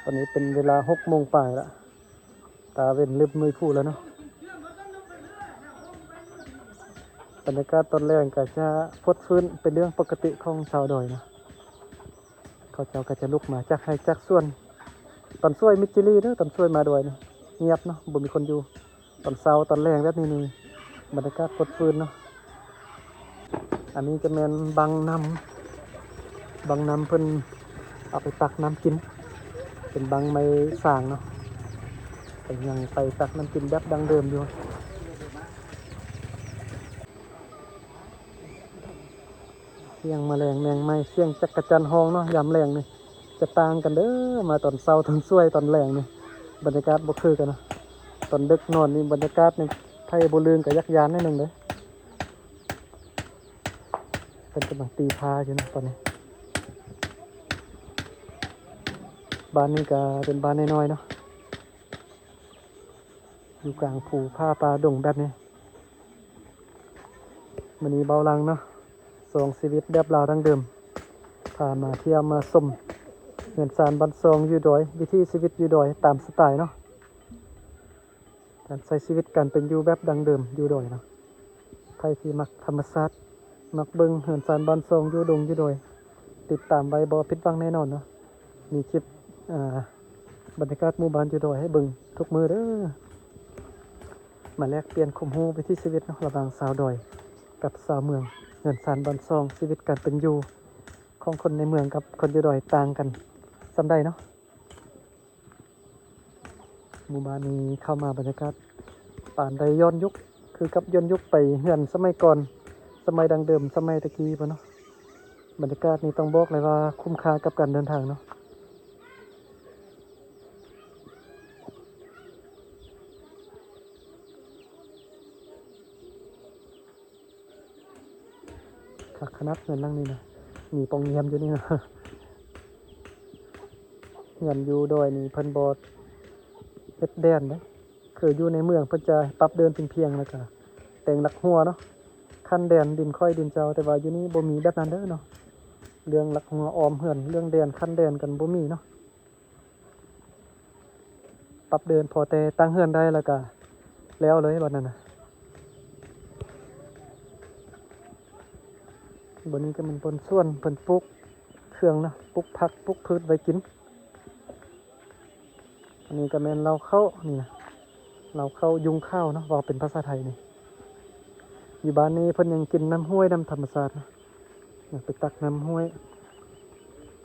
ຕອນນີ້ເປັນເວລາຫົກໂມງປາຍລະ ຕາເວັນເລີ່ມມືດພູແລ້ວເນາະ. ບັນຍາກາດຕອນແລງກໍຈະຟົດຟື້ນເປັນເລື່ອງປົກກະຕິຂອງຊາວດອຍເນາະ. ເຂົາເຈົ້າກໍຈະລຸກມາຈາກໄຮ່ຈາກສວນ. ຕອນສວຍມິດຈີ່ຫຼີເດີ ຕອນສວຍມາດອຍນີ້ ງຽບເນາະ ບໍ່ມີຄົນຢູ່. ຕອນເຊົ້າຕອນແລງແບບນີ້ນີ້ ບັນຍາກາດຟົດຟື້ນເນາະ. ອັນນີ້ຈະແມ່ນບັງນ້ຳ ບັງນ້ຳເພິ່ນເອົາໄປຕັກນ້ຳກິນ ເປັນບັງໄມ້ສາງເນາະ. ເພິ່ນຍັງໄປຕັກນ້ຳກິນແບບດັ້ງເດີມຢູ່. ສຽງມະແລງແມງໄມ້ ສຽງຈັກກະຈັນຮ້ອງເນາະ ຍາມແລງນີ້ຈະຕ່າງກັນເດີ. ມາຕອນເຊົ້າ ຕອນສວຍ ຕອນແລງນີ້ ບັນຍາກາດບໍ່ຄືກັນເນາະ. ຕອນດຶກນອນນີ້ ບັນຍາກາດນີ້ ໃຜບໍ່ລື່ນກໍຢາກຢ້ານໜ້ອຍໜຶ່ງເດ້. ເພິ່ນກຳລັງຕີພ້າຢູ່ເນາະຕອນນີ້. ບ້ານນີ້ກໍເປັນບ້ານນ້ອຍໆເນາະ ຢູ່ກາງພູຜາປ່າດົງແບບນີ້. ມື້ນີ້ເບົາຫຼັງເນາະ ສອງຊີວິດແບບລາວດັ້ງເດີມ ພາມາທ່ຽວມາຊົມເຮືອນຊານບ້ານຊ່ອງຢູ່ດອຍ ວິຖີຊີວິດຢູ່ດອຍຕາມສະໄຕເນາະ. ການໃຊ້ຊີວິດ ການເປັນຢູ່ແບບດັ້ງເດີມຢູ່ດອຍເນາະ. ໃຜທີ່ມັກທຳມະຊາດ ມັກເບິ່ງເຮືອນຊານບ້ານຊ່ອງຢູ່ດົງຢູ່ດອຍ ຕິດຕາມໄວ້ ບໍ່ຜິດຫວັງແນ່ນອນເນາະ. ມີຄລິບ ອ່າ ບັນຍາກາດໝູ່ບ້ານຢູ່ດອຍໃຫ້ເບິ່ງທຸກມື້ເດີ. ມາແລກປ່ຽນຄວາມຮູ້ວິຖີຊີວິດເນາະ ລະຫວ່າງຊາວດອຍກັບຊາວເມືອງ, ເຮືອນຊານບ້ານຊ່ອງ, ຊີວິດການເປັນຢູ່ຂອງຄົນໃນເມືອງກັບຄົນຢູ່ດອຍຕ່າງກັນສ່ຳໃດເນາະ. ໝູ່ບ້ານນີ້ເຂົ້າມາບັນຍາກາດປານໄດ້ຍ້ອນຍຸກ ຄືກັບຍ້ອນຍຸກໄປເຮືອນສະໄໝກ່ອນ ສະໄໝດັ້ງເດີມ ສະໄໝແຕ່ກີ້ພຸ້ນເນາະ. ບັນຍາກາດນີ້ຕ້ອງບອກເລີຍວ່າຄຸ້ມຄ່າກັບການເດີນທາງເນາະ. ຄັກຂະໜາດເຮືອນຫຼັງນີ້ນະ ມີປ່ອງຢ້ຽມຢູ່ນີ້ນະ. ເຮືອນຢູ່ດອຍນີ້ເພິ່ນບໍ່ເຮັດແດນເດ້ ຄືຢູ່ໃນເມືອງເພິ່ນຈະປັບເດີນເປັນພຽງ ແລ້ວກະແຕ່ງຫຼັກຮົ້ວເນາະ ຂັ້ນແດນດິນຂ້ອຍດິນເຈົ້າ. ແຕ່ວ່າຢູ່ນີ້ບໍ່ມີແບບນັ້ນເດີເນາະ ເລື່ອງຫຼັກຮົ້ວອ້ອມເຮືອນ ເລື່ອງແດນຂັ້ນແດນກັນບໍ່ມີເນາະ. ປັບເດີນພໍແຕ່ຕັ້ງເຮືອນໄດ້ແລ້ວກະແລ້ວເລີຍບັດນັ້ນນະ. ບ່ອນນີ້ກໍແມ່ນບ່ອນສວນ ເພິ່ນປູກເຄື່ອງນະ ປູກຜັກ ປູກພືດໄວ້ກິນ. ອັນນີ້ກໍແມ່ນເລົ້າເຂົ້າ ນີ້ນະ ເລົ້າເຂົ້າ ຍຸງຂ້າວເນາະ ເວົ້າເປັນພາສາໄທນີ້. ຢູ່ບ້ານນີ້ເພິ່ນຍັງກິນນ້ຳຫ້ວຍ ນ້ຳທຳມະຊາດເນາະ. ໄປຕັກນ້ຳຫ້ວຍ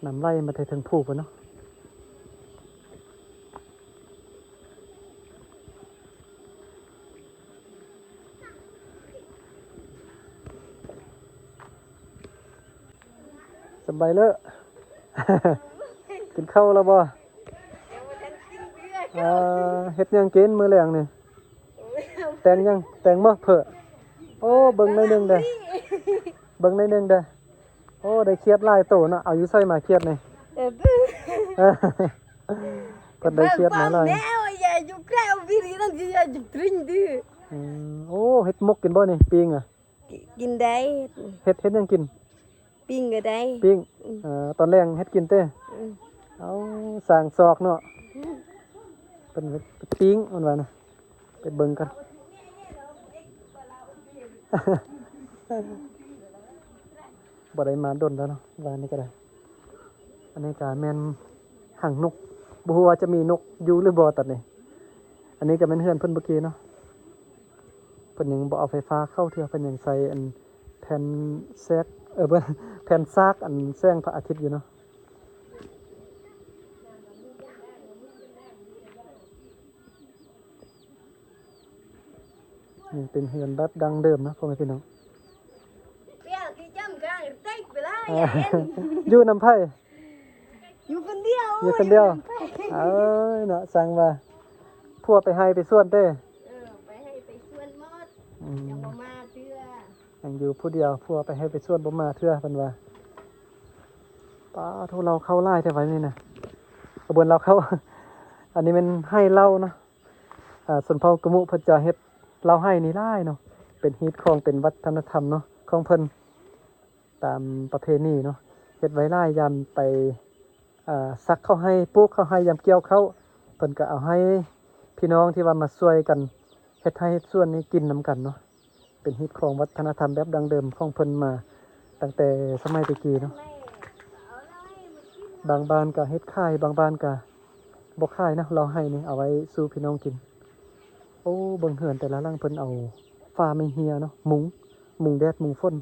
ນ້ຳໄຫຼມາແຕ່ເທິງພູພຸ້ນເນາະ. ສະບາຍເລີ ກິນເຂົ້າແລ້ວບໍ່? ເອີ ເຮັດຫຍັງກິນມື້ແລງນີ້? ແຕ່ງຫຍັງ? ແຕ່ງບໍ່? ເພີ້ ໂອ້ ເບິ່ງໜ້ອຍໜຶ່ງເດີ້ ເບິ່ງໜ້ອຍໜຶ່ງເດີ້. ໂອ້ ໄດ້ຂຽດຫຼາຍໂຕເນາະ. ເອົາຢູ່ໃສມາຂຽດນີ້? ເອີ ເພິ່ນໄດ້ຂຽດມາຫຼາຍ. ອືມ ໂອ້ ເຮັດໝົກກິນບໍ່ນີ້? ປີ້ງອະ? ກິນໄດ້. ເຮັດ ເຮັດຫຍັງກິນ? ປີ້ງກໍໄດ້ ປີ້ງ. ອືມ ເອີ ຕອນແລງເຮັດກິນເຕ້? ອືມ ເອົາ ສ້າງຊອກເນາະ. ອືມ ເພິ່ນເຮັດປີ້ງ ເພິ່ນວ່ານະ. ໄປເບິ່ງກັນ ບໍ່ໄດ້ມາດົນແລ້ວເນາະ ວ່ານີ້ກໍໄດ້. ອັນນີ້ກໍແມ່ນຮັງນົກ ບໍ່ຮູ້ວ່າຈະມີນົກຢູ່ຫຼືບໍ່ຕອນນີ້. ອັນນີ້ກໍແມ່ນເຮືອນເພິ່ນເມື່ອກີ້ເນາະ ເພິ່ນຍັງບໍ່ເອົາໄຟຟ້າເຂົ້າເທື່ອ ເພິ່ນຍັງໃສ່ອັນ ແຜ່ນແຊກ ເອີ ແຜ່ນ ແຜ່ນສາກອັນແສງພະອາທິດຢູ່ເນາະ. ຍັງເປັນເຮືອນແບບດັ້ງເດີມນະ ພໍ່ແມ່ພີ່ນ້ອງ. ຢູ່ນຳໃຜ? ຢູ່ຄົນດຽວ ຢູ່ຄົນດຽວ. ເອີຍເນາະ ຊ່າງວ່າ ຜົວໄປໄຮ່ໄປສວນເດ້. ເອີ ໄປໄຮ່ໄປສວນໝົດ. ອືມ ຍັງບໍ່ມາເທື່ອ. ຍັງຢູ່ຜູ້ດຽວ ຜົວໄປໄຮ່ໄປສວນ ບໍ່ມາເທື່ອ ເພິ່ນວ່າ. ປາໂທ ເລົ້າເຂົ້າຫຼາຍແທ້ວະນີ້ນະ ຂະບວນເລົ້າເຂົ້າ. ອັນນີ້ແມ່ນໄຮ່ເລົ້າເນາະ. ອ່າ ຊົນເຜົ່າກະມຸເພິ່ນຈະເຮັດເລົ້າໄຮ່ນີ້ຫຼາຍເນາະ ເປັນຮີດຄອງ ເປັນວັດທະນະທຳເນາະ ຂອງເພິ່ນ ຕາມປະເພນີເນາະ ເຮັດໄວ້ຫຼາຍ. ຍາມໄປ ອ່າ ສັກເຂົ້າໄຮ່ ປູກເຂົ້າໄຮ່ ຍາມກ່ຽວເຂົ້າ ເພິ່ນກໍເອົາໃຫ້ພີ່ນ້ອງທີ່ວ່າມາຊ່ວຍກັນເຮັດໄຮ່ເຮັດສວນນີ້ກິນນຳກັນເນາະ. ເປັນຮີດຄອງວັດທະນະທຳແບບດັ້ງເດີມຂອງເພິ່ນມາຕັ້ງແຕ່ສະໄໝແຕ່ກີ້ເນາະ. ບາງບ້ານກໍເຮັດຂາຍ ບາງບ້ານກໍບໍ່ຂາຍເນາະ ເລົາໄຮ່ນີ້ເອົາໄວ້ສູ່ພີ່ນ້ອງກິນ. ໂອ້ ເບິ່ງເຮືອນແຕ່ລະຫຼັງ ເພິ່ນເອົາຝາໄມ້ເຮຍເນາະ ມຸງ ມຸງແດດມຸງຝົນ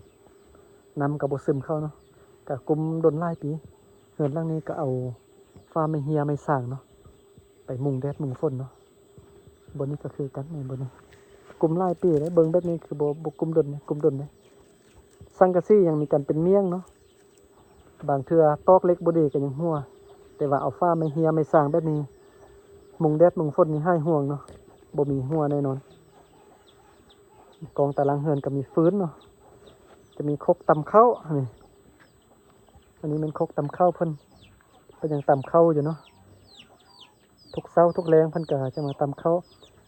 ນ້ຳກໍບໍ່ຊຶມເຂົ້າເນາະ ກໍກຸມດົນຫຼາຍປີ. ເຮືອນຫຼັງນີ້ກໍເອົາຝາໄມ້ເຮຍໄມ້ສາງເນາະ ໄປມຸງແດດມຸງຝົນເນາະ. ບ່ອນນີ້ກໍຄືກັນ ແມ່ນບ່ອນນີ້ ກຸມຫຼາຍປີແລ້ວ ເບິ່ງແບບນີ້ຄືບໍ່ ບໍ່ກຸມດົນເດ້ ກຸມດົນເດ້. ສັງກະສີຍັງມີການເປັນມ້ຽງເນາະ ບາງເທື່ອຕອກເຫຼັກບໍ່ດີກໍຍັງຮົ່ວ ແຕ່ວ່າເອົາຝາໄມ້ເຮຍໄມ້ສາງແບບນີ້ ມຸງແດດມຸງຝົນນີ້ຫາຍຫ່ວງເນາະ ບໍ່ມີຮົ່ວແນ່ນອນ. ກອງຕາຫຼັງເຮືອນກໍມີຟືນເນາະ ຈະມີຄົກຕຳເຂົ້າ ອັນນີ້ ອັນນີ້ແມ່ນຄົກຕຳເຂົ້າເພິ່ນ ເພິ່ນຍັງຕຳເຂົ້າຢູ່ເນາະ. ທຸກເຊົ້າທຸກແລງເພິ່ນກໍຈະມາຕຳເຂົ້າ.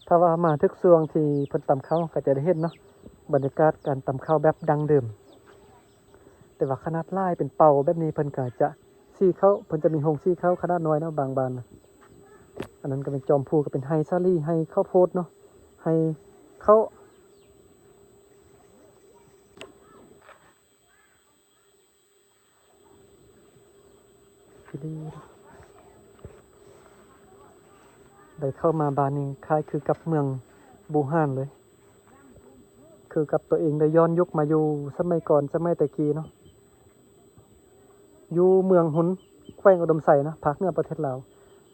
ຖ້າວ່າມາຖືກຊ່ວງທີ່ເພິ່ນຕຳເຂົ້າ ກໍຈະໄດ້ເຫັນເນາະ ບັນຍາກາດການຕຳເຂົ້າແບບດັ້ງເດີມ. ແຕ່ວ່າຂະໜາດຫຼາຍເປັນເປົາແບບນີ້ ເພິ່ນກໍຈະສີເຂົ້າ ເພິ່ນຈະມີໂຮງສີເຂົ້າຂະໜາດນ້ອຍເນາະ ບາງບ້ານນະ. ອັນນັ້ນກໍເປັນຈອມພູ ກໍເປັນໄຮ່ສາລີ ໄຮ່ເຂົ້າໂພດເນາະ ໄຮ່ເຂົ້າ. ໄດ້ເຂົ້າມາບ້ານນີ້ຄ້າຍຄືກັບເມືອງບູຮານເລີຍ ຄືກັບຕົວເອງໄດ້ຍ້ອນຍຸກມາຢູ່ສະໄໝກ່ອນ ສະໄໝແຕ່ກີ້ເນາະ. ຢູ່ເມືອງຮຸນ ແຂວງອຸດົມໄຊເນາະ ພາກເໜືອປະເທດລາວ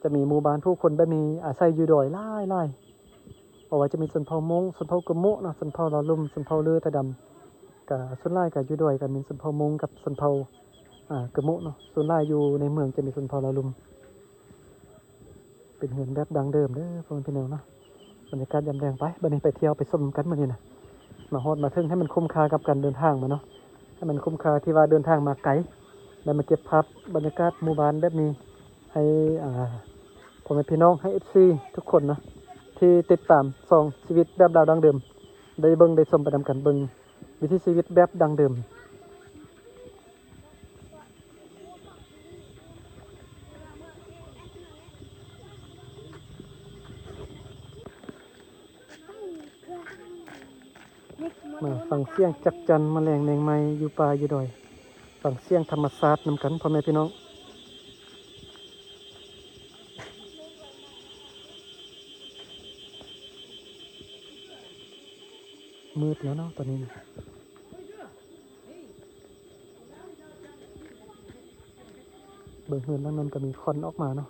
ຈະມີໝູ່ບ້ານຜູ້ຄົນແບບນີ້ອາໄສຢູ່ດອຍຫຼາຍໆ. ບໍ່ວ່າຈະມີຊົນເຜົ່າມົ້ງ ຊົນເຜົ່າກຶມມຸເນາະ ຊົນເຜົ່າລາວລຸ່ມ ຊົນເຜົ່າເລີ ຕາດຳ ກະສ່ວນຫຼາຍກະຢູ່ດອຍກະແມ່ນຊົນເຜົ່າມົ້ງກັບຊົນເຜົ່າ ອ່າ ກຶມມຸເນາະ. ສ່ວນຫຼາຍຢູ່ໃນເມືອງຈະມີຊົນເຜົ່າລາວລຸ່ມ. ເປັນເຮືອນແບບດັ້ງເດີມເດີພໍ່ແມ່ພີ່ນ້ອງເນາະ. ບັນຍາກາດຍາມແລງ ໄປ ບັດນີ້ໄປທ່ຽວໄປຊົມກັນມື້ນີ້ນະ. ມາຮອດມາເຖິງໃຫ້ມັນຄຸ້ມຄ່າກັບການເດີນທາງມາເນາະ ໃຫ້ມັນຄຸ້ມຄ່າທີ່ວ່າເດີນທາງມາໄກ ໄດ້ມາເກັບພາບບັນຍາກາດໝູ່ບ້ານແບບນີ້ ໃຫ້ ອ່າ ພໍ່ແມ່ພີ່ນ້ອງ ໃຫ້ເອັຟຊີທຸກຄົນນະ ທີ່ຕິດຕາມຊ່ອງຊີວິດແບບລາວດັ້ງເດີມ ໄດ້ເບິ່ງໄດ້ຊົມໄປນຳກັນ ເບິ່ງວິຖີຊີວິດແບບດັ້ງເດີມ. ມາຟັງສຽງຈັກຈັ່ນມະແລງແມງໄມ້ຢູ່ປ່າຢູ່ດອຍ ຟັງສຽງທຳມະຊາດນຳກັນພໍ່ແມ່ພີ່ນ້ອງ. ມືດແລ້ວເນາະຕອນນີ້ນະ. ເບິ່ງເຮືອນຫຼັງນັ້ນກໍມີຄວັນອອກມາເນາະ.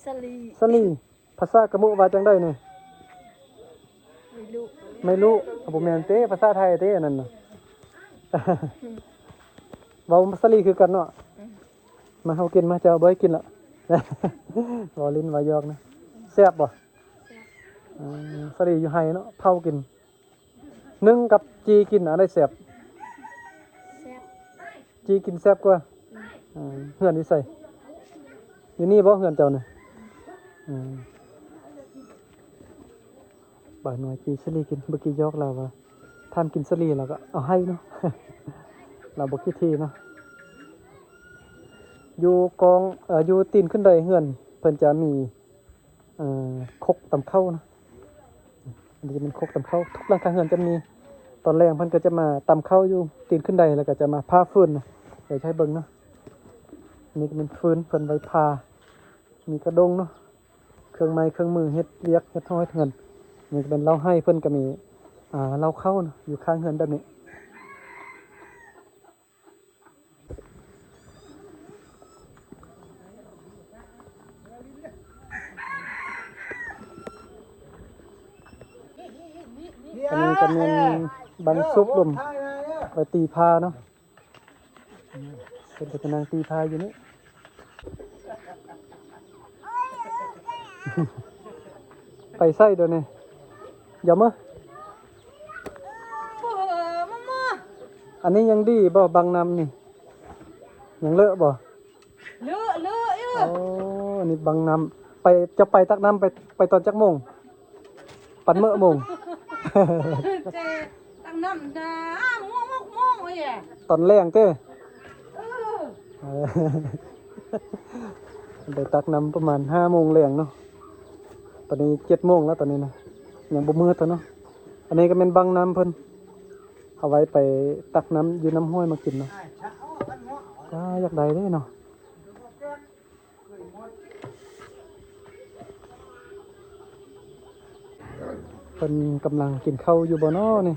ສາລີ ສາລີ ພາສາກະມຸວ່າຈັ່ງໃດນີ້? ໄມຮູ້ ໄມຮູ້ ບໍ່ແມ່ນເຕ ພາສາໄທເຕ ອັນນັ້ນນະ. ເວົ້າສາລີຄືກັນເນາະ. ອືມ ມາ ເຮົາກິນ ມາ ເຈົ້າບໍ່ໃຫ້ກິນລະ. ເວົ້າຫຼິ້ນເວົ້າຢອກນະ. ແຊບບໍ່? ແຊບ. ອືມ ສາລີຢູ່ໄຮ່ເນາະ ເຜົາກິນ ໜຶ້ງກັບຈີ່ກິນ ອັນໃດແຊບ? ແຊບ. ຈີ່ກິນແຊບກວ່າ. ອືມ ເຮືອນຢູ່ໃສ? ຢູ່ນີ້ບໍ່ເຮືອນເຈົ້ານະ? ອືມ ບ່າວນ້ອຍຈີ່ສາລີກິນ ເມື່ອກີ້ຢອກລາວວ່າ ຖາມກິນສາລີ ລາວກໍເອົາໃຫ້ເນາະ. ລາວບໍ່ຂີ້ຖີ່ເນາະ. ຢູ່ກອງ ເອີ ຢູ່ຕີນຂຶ້ນໄດເຮືອນ ເພິ່ນຈະມີ ເອີ ຄົກຕຳເຂົ້ານະ. ອັນນີ້ຈະເປັນຄົກຕຳເຂົ້າ ທຸກຫຼັງຄາເຮືອນຈະມີ. ຕອນແລງເພິ່ນກໍຈະມາຕຳເຂົ້າຢູ່ຕີນຂຶ້ນໄດ ແລ້ວກໍຈະມາຜ່າຟືນນະ. ດຽວຈະໃຫ້ເບິ່ງເນາະ ນີ້ກໍແມ່ນຟືນເພິ່ນໄວ້ຜ່າ ມີກະດົງເນາະ ເຄື່ອງໄມ້ເຄື່ອງມືເຮັດວຽກເຮັດຮ້ອນເຮືອນ. ນີ້ກໍແມ່ນເລົ້າໄຮ່ ເພິ່ນກໍມີ ອ່າ ເລົ້າເຂົ້າເນາະ ຢູ່ຂ້າງເຮືອນແບບນີ້. ອັນນີ້ກໍແມ່ນບັງສູບລົມ ໄວ້ຕີພ້າເນາະ. ເພິ່ນກໍຈະນັ່ງຕີພ້າຢູ່ນີ້. ໄປໃສດຽວນີ້? ຢາມາ. ອັນນີ້ຍັງດີບໍ່ ບັງນ້ຳນີ້ ຍັງເລາະບໍ່? ເລາະ ເລາະຢູ່. ໂອ້ ອັນນີ້ບັງນ້ຳ ໄປ ເຈົ້າໄປຕັກນ້ຳ ໄປ ໄປຕອນຈັກໂມງ? ປັນເໝີ່ໂມງ? ແຕ່ຕັກນ້ຳນະ ຫ້າໂມງ ຫົກໂມງເອີຍ ຕອນແລງເດ້. ເອີ ເອີ ໄປຕັກນ້ຳປະມານຫ້າໂມງແລງເນາະ. ຕອນນີ້ເຈັດໂມງແລ້ວ ຕອນນີ້ນະ ຍັງບໍ່ມືດເນາະ. ອັນນີ້ກໍແມ່ນບັງນ້ຳເພິ່ນ ເອົາໄວ້ໄປຕັກນ້ຳຢູ່ນ້ຳຫ້ວຍມາກິນເນາະ. ວ້າ ຢາກໄດ້ເດ້ເນາະ. ເພິ່ນກຳລັງກິນເຂົ້າຢູ່ບໍ່ນໍນີ້?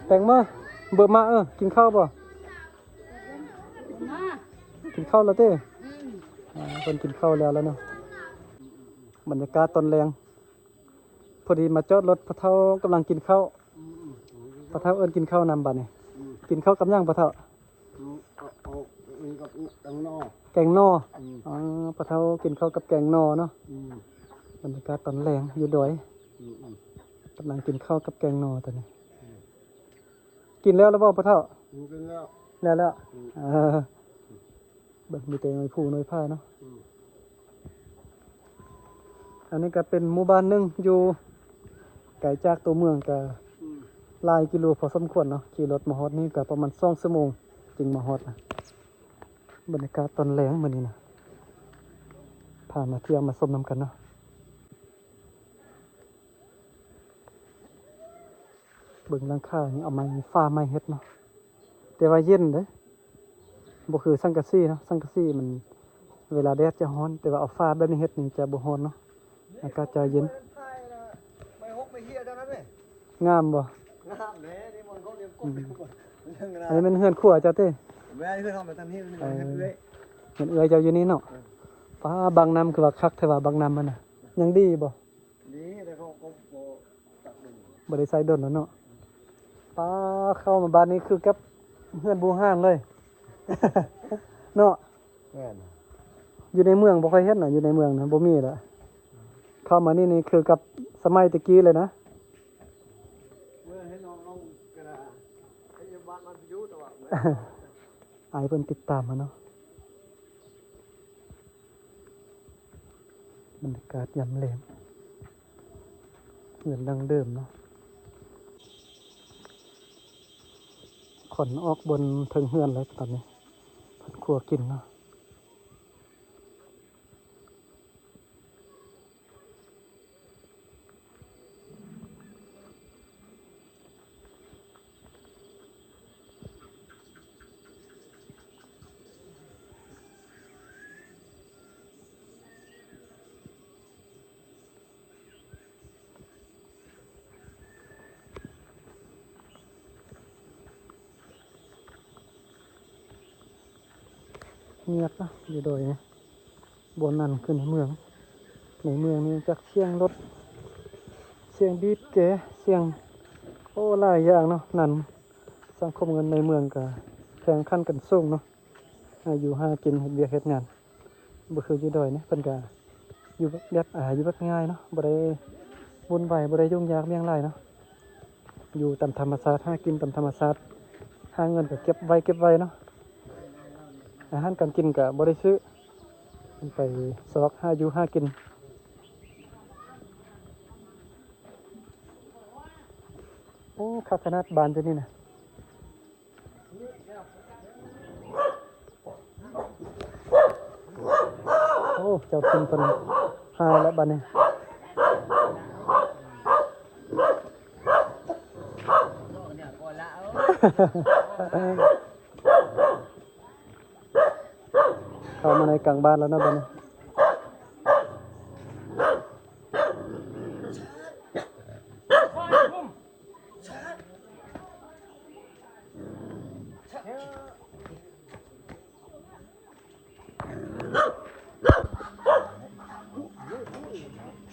ແຕງມາ ເບີມາ ເອີ ກິນເຂົ້າບໍ່? ມາ ກິນເຂົ້າແລ້ວເດ້? ອືມ ອ່າ ເພິ່ນກິນເຂົ້າແລ້ວແລ້ວເນາະ. ບັນຍາກາດຕອນແລງ ພໍດີມາຈອດລົດ ພໍ່ເຖົ້າກຳລັງກິນເຂົ້າ. ອືມ ພໍ່ເຖົ້າເອີ້ນກິນເຂົ້ານຳບັດນີ້. ອືມ ກິນເຂົ້າກັບຫຍັງພໍ່ເຖົ້າ? ອືມ ເອົາ ເອົາ ເອົາກັບແກງໜໍ່. ແກງໜໍ່. ອືມ ອໍ ພໍ່ເຖົ້າກິນເຂົ້າກັບແກງໜໍ່ເນາະ. ອືມ ບັນຍາກາດຕອນແລງຢູ່ດອຍ. ອືມ ອືມ ກຳລັງກິນເຂົ້າກັບແກງໜໍ່ຕອນນີ້. ອືມ ກິນແລ້ວແລ້ວບໍ່ພໍ່ເຖົ້າ? ອືມ ກິນແລ້ວ ແລ້ວແລ້ວ. ອືມ ເອີ ເບິ່ງມີແຕ່ໜ່ວຍພູໜ່ວຍຜາເນາະ. ອືມ ອັນນີ້ກໍເປັນໝູ່ບ້ານໜຶ່ງ ຢູ່ໄກຈາກຕົວເມືອງກໍ ອືມ ຫຼາຍກິໂລພໍສົມຄວນເນາະ. ຂີ່ລົດມາຮອດນີ້ກໍປະມານສອງຊົ່ວໂມງຈຶ່ງມາຮອດນະ. ບັນຍາກາດຕອນແລງມື້ນີ້ນະ ພາມາທ່ຽວມາຊົມນຳກັນເນາະ. ເບິ່ງຫຼັງຄານີ້ ເອົາໄມ້ຝາໄມ້ເຮັດເນາະ ແຕ່ວ່າເຢັນເດ້ ບໍ່ຄືສັງກະສີເນາະ. ສັງກະສີມັນເວລາແດດຈະຮ້ອນ ແຕ່ວ່າເອົາຝາແບບນີ້ເຮັດນີ້ຈະບໍ່ຮ້ອນເນາະ ອາກາດຈະເຢັນ. ໄມ້ຫົກໄມ້ເຫ້ຍເທົ່ານັ້ນເດ້. ງາມບໍ່? ງາມເດ້ ນີ້ມັນກໍຍັງກົບຢູ່. ອືມ ອັນນີ້ແມ່ນເຮືອນຄົວເຈົ້າຕິ? ແມ່ນ ເຮືອນເຮົາແມ່ນທາງນີ້. ເອີ ເຮືອນເອື້ອຍ ເຮືອນເອື້ອຍເຈົ້າຢູ່ນີ້ເນາະ. ເອີ ປ້າ ບັງນ້ຳຄືວ່າຄັກແທ້ວ່າ ບັງນ້ຳຫັ້ນນະ ຍັງດີບໍ່? ດີແຕ່ເຂົາກໍບໍ່ຕັກດິນ ບໍ່ໄດ້ໃຊ້ດົນແລ້ວເນາະ. ປ້າ ເຂົ້າມາບ້ານນີ້ຄືກັບເຮືອນບູຮານເລີຍເນາະ. ແມ່ນ ຢູ່ໃນເມືອງບໍ່ຄ່ອຍເຫັນນະ ຢູ່ໃນເມືອງນະບໍ່ມີລະ. ເຂົ້າມານີ້ນີ້ຄືກັບສະໄໝແຕ່ກີ້ເລີຍນະ. ເມື່ອເຫັນນ້ອງໆກໍໄດ້ເຮັດຢູ່ບ້ານມັນຢູ່ ແຕ່ວ່າ ອ້າຍເພິ່ນຕິດຕາມມາເນາະ. ບັນຍາກາດຍາມແລງ ເຮືອນດັ້ງເດີມເນາະ. ຂົນອອກບົນເທິງເຮືອນແລ້ວຕອນນີ້ ເພິ່ນຄົວກິນເນາະ. ງຽບເນາະ ຢູ່ດອຍນີ້. ບໍ່ນັ້ນຄືໃນເມືອງ ໃນເມືອງນີ້ຈັກສຽງລົດ ສຽງບີບແກ ສຽງ ໂອ້ ຫຼາຍຢ່າງເນາະ. ນັ້ນ ສັງຄົມກັນໃນເມືອງກະແຂ່ງຂັນກັນສູງເນາະ ຫາຢູ່ຫາກິນ ເຮັດວຽກເຮັດງານ. ບໍ່ຄືຢູ່ດອຍນີ້ ເພິ່ນກະຢູ່ແບບ ອ່າ ຢູ່ແບບງ່າຍເນາະ ບໍ່ໄດ້ວຸ່ນວາຍ ບໍ່ໄດ້ຫຍຸ້ງຍາກຫຍັງຫຼາຍເນາະ. ຢູ່ຕາມທຳມະຊາດ ຫາກິນຕາມທຳມະຊາດ ຫາເງິນກໍເກັບໄວ້ ເກັບໄວ້ເນາະ. ອາຫານການກິນກໍບໍ່ໄດ້ຊື້ ໄປຊອກຫາຢູ່ຫາກິນ. ໂອ້ ຄັກຂະໜາດບ້ານຢູ່ນີ້ນະ. ໂອ້ ເຈົ້າຖິ່ນເພິ່ນຫາຍແລ້ວບາດນີ້. ເຂົ້າມາໃນກາງບ້ານແລ້ວເນາະບາດນີ້.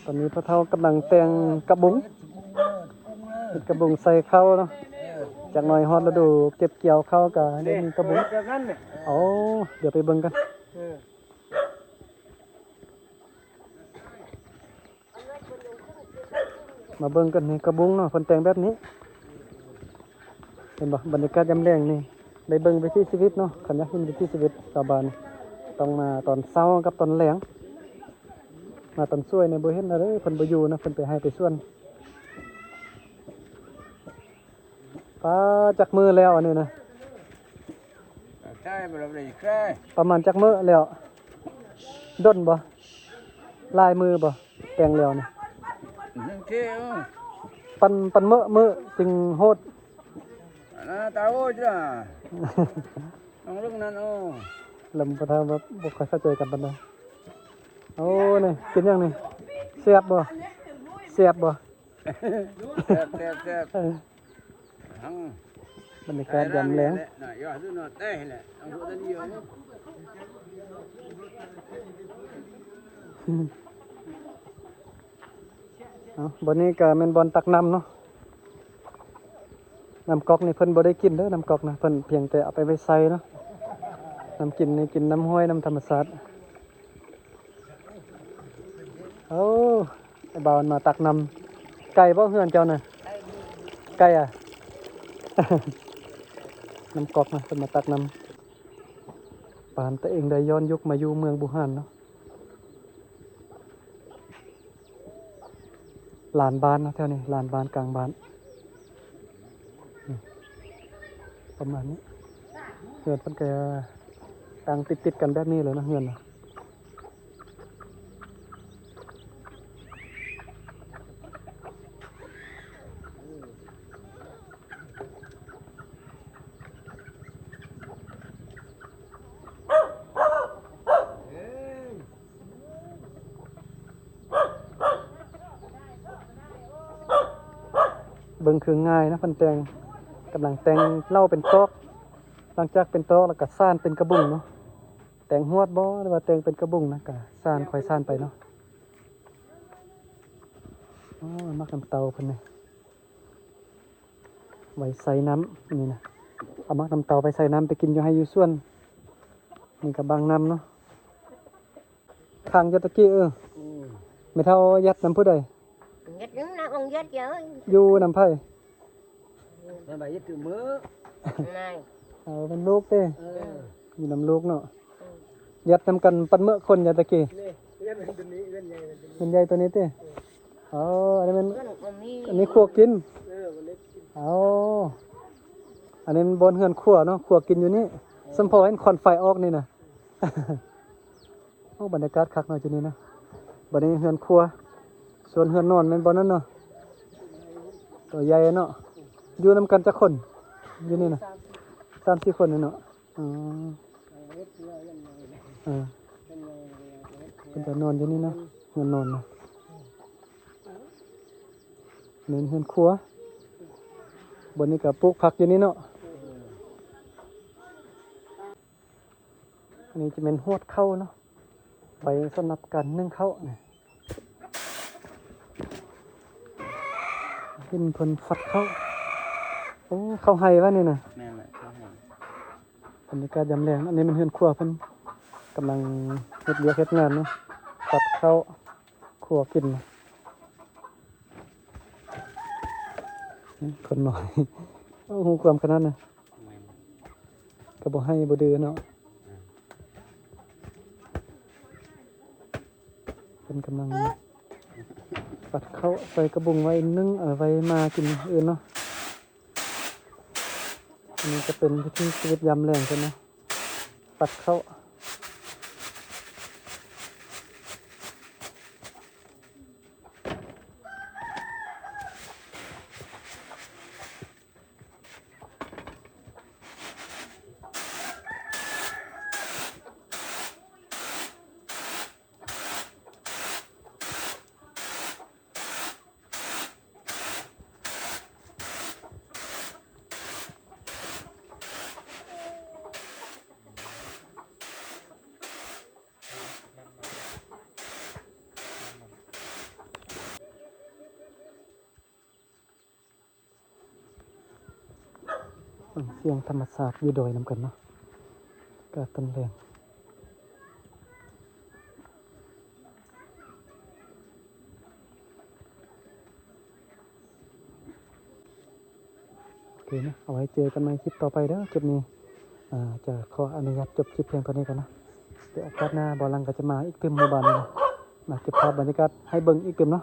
ຕອນນີ້ພໍ່ເຖົ້າກຳລັງແຕ່ງກະບຸງ ເຮັດກະບຸງໃສ່ເຂົ້າເນາະ. ຈັກໜ່ອຍຮອດລະດູເກັບກ່ຽວເຂົ້າກະໄດ້ມີກະບຸງ. ໂອ້ ດຽວໄປເບິ່ງກັນ. ມາເບິ່ງກັນ ນີ້ກະບຸງເນາະ ເພິ່ນແຕ່ງແບບນີ້. ເຫັນບໍ່ ບັນຍາກາດຍາມແລງນີ້ ໄດ້ເບິ່ງວິຖີຊີວິດເນາະ. ຄັນຢາກເຫັນວິຖີຊີວິດຊາວບ້ານ ຕ້ອງມາຕອນເຊົ້າກັບຕອນແລງ. ມາຕອນສວຍນີ້ບໍ່ເຫັນແລ້ວເດ້ ເພິ່ນບໍ່ຢູ່ນະ ເພິ່ນໄປໄຮ່ໄປສວນ. ປາ ຈັກມື້ແລ້ວອັນນີ້ນະ? ປະມານຈັກມື້ແລ້ວ? ດົນບໍ່? ຫຼາຍມື້ບໍ່? ແຕ່ງແລ້ວນີ້ ປັນ ປັນເມີ້ ເມີ້ ຈຶ່ງໂຫດ. ອັນນັ້ນຕາໂອ້ຍຈ້າ ນ້ອງເລື່ອງນັ້ນ ໂອ້ ລຳບໍ່ເທົ່າ ບໍ່ ບໍ່ຄ່ອຍເຂົ້າໃຈກັນປານໃດ. ໂອ້ ນີ້ກິນຫຍັງນີ້? ແຊບບໍ່? ແຊບບໍ່? ແຊບ ແຊບ ແຊບ. ເອີ ບັນຍາກາດຍາມແລງ. ເອົ້າ ບ່ອນນີ້ກະແມ່ນບ່ອນຕັກນ້ຳເນາະ. ນ້ຳກອກນີ້ເພິ່ນບໍ່ໄດ້ກິນເດີ ນ້ຳກອກນະ ເພິ່ນພຽງແຕ່ເອົາໄປໄວ້ໃສ່ເນາະ. ນ້ຳກິນນີ້ກິນນ້ຳຫ້ວຍ ນ້ຳທຳມະຊາດ. ໂອ້ ໄອ້ບ່າວມັນມາຕັກນ້ຳ. ໄກບໍ່ເຮືອນເຈົ້ານະ? ໄກອະ. ນ້ຳກອກນະ ເພິ່ນມາຕັກນ້ຳ. ປານຕະເອງໄດ້ຍ້ອນຍຸກມາຢູ່ເມືອງບູຮານເນາະ. ລານບ້ານເນາະ ແຖວນີ້ ລານບ້ານກາງບ້ານ ປະມານນີ້. ເຮືອນເພິ່ນກະຕັ້ງຕິດໆກັນແບບນີ້ເລີຍເນາະ ເຮືອນນະ. ເບິ່ງຄືງ່າຍນະ ເພິ່ນແຕ່ງ ກຳລັງແຕ່ງເຫຼົ້າເປັນຕອກ. ຫຼັງຈາກເປັນຕອກແລ້ວກະສານເປັນກະບຸງເນາະ. ແຕ່ງຫວດບໍ່ ຫຼືວ່າແຕ່ງເປັນກະບຸງນະ ກະສານ ຄ່ອຍສານໄປເນາະ. ອໍ ໝາກນ້ຳເຕົ້າເພິ່ນນີ້ ໄວ້ໃສ່ນ້ຳນີ້ນະ. ເອົາໝາກນ້ຳເຕົ້າໄປໃສ່ນ້ຳໄປກິນຢູ່ໄຮ່ຢູ່ສວນ. ນີ້ກະບັງນ້ຳເນາະ. ຂັງຢູ່ຕະກີ້ ເອີ ອືມ ແມ່ເຖົ້າຍັດນຳຜູ້ໃດ? ຍັດນຳນາອົງຍັດເອີຍ. ຢູ່ນຳໃຜ? ແມ່ໃບເຮັດຖືມືນາຍ. ເອົາເປັນລູກຕິ? ເອີ ຢູ່ນຳລູກເນາະ. ອືມ ຍັດນຳກັນປັນເມີ້ຄົນຢາຕະກີ້. ນີ້ ເຮືອນໃຫຍ່ໂຕນີ້ຕິ? ເອີ ອັນນີ້ແມ່ນ ອັນນີ້ຄົວກິນ. ເອີ ອັນນີ້ ເອົາ ອັນນີ້ມັນບ່ອນເຮືອນຄົວເນາະ ຄົວກິນຢູ່ນີ້. ເອີ ສຳພໍເຫັນຄວັນໄຟອອກນີ້ນະ. ໂອ້ ບັນຍາກາດຄັກເນາະຈຸດນີ້ເນາະ. ບັດນີ້ເຮືອນຄົວ ສ່ວນເຮືອນນອນແມ່ນບ່ອນນັ້ນເນາະ. ຕົວໃຫຍ່ເນາະ. ຢູ່ນຳກັນຈັກຄົນຢູ່ນີ້ນະ? ສາມສີ່ຄົນນີ້ເນາະ. ອໍ ເອີ ເພິ່ນຈະນອນຢູ່ນີ້ເນາະ ເຮືອນນອນນະ. ແມ່ນເຮືອນຄົວ. ບ່ອນນີ້ກະປູກຜັກຢູ່ນີ້ເນາະ. ອັນນີ້ຈະແມ່ນຫວດເຂົ້າເນາະ ໄວ້ສຳລັບການໜຶ້ງເຂົ້ານີ້. ເຫັນເພິ່ນຝັກເຂົ້າ. ໂອ້ ເຂົ້າໄຮ່ວະນີ້ນະ? ແມ່ນແຫຼະ ເຂົ້າໄຮ່. ບັນຍາກາດຍາມແລງ. ອັນນີ້ແມ່ນເຮືອນຄົວເພິ່ນ ກຳລັງເຮັດວຽກເຮັດງານເນາະ ຝັກເຂົ້າ ຄົວກິນ. ຄົນນ້ອຍ ໂອ້ ຮູ້ຄວາມຂະໜາດນະ. ແມ່ນ ກະບໍ່ໄຫ້ບໍ່ດື້ເນາະ. ເພິ່ນກຳລັງຝັກເຂົ້າໃສ່ກະບຸງໄວ້ໜຶ້ງ ເອົາໄວ້ມາກິນມື້ອື່ນເນາະ. ອັນນີ້ກະເປັນວິຖີຊີວິດຍາມແລງເພິ່ນເນາະ ຝັກເຂົ້າ. ຟັງສຽງທຳມະຊາດຢູ່ດອຍນຳກັນເນາະ ອາກາດຕອນແລງ. ອາກ ເນາະ ເອົາໄວ້ເຈີກັນໃໝ່ຄລິບຕໍ່ໄປເດີ. ຄລິບນີ້ ອ່າ ຈະຂໍອະນຸຍາດຈົບຄລິບພຽງເທົ່ານີ້ກ່ອນເນາະ. ດຽວໂອກາດໜ້າບ່າວຫຼັງກໍຈະມາອີກຕື່ມ ໝູ່ບ້ານນີ້ນະ ມາເກັບພາບບັນຍາກາດໃຫ້ເບິ່ງອີກຕື່ມເນາະ.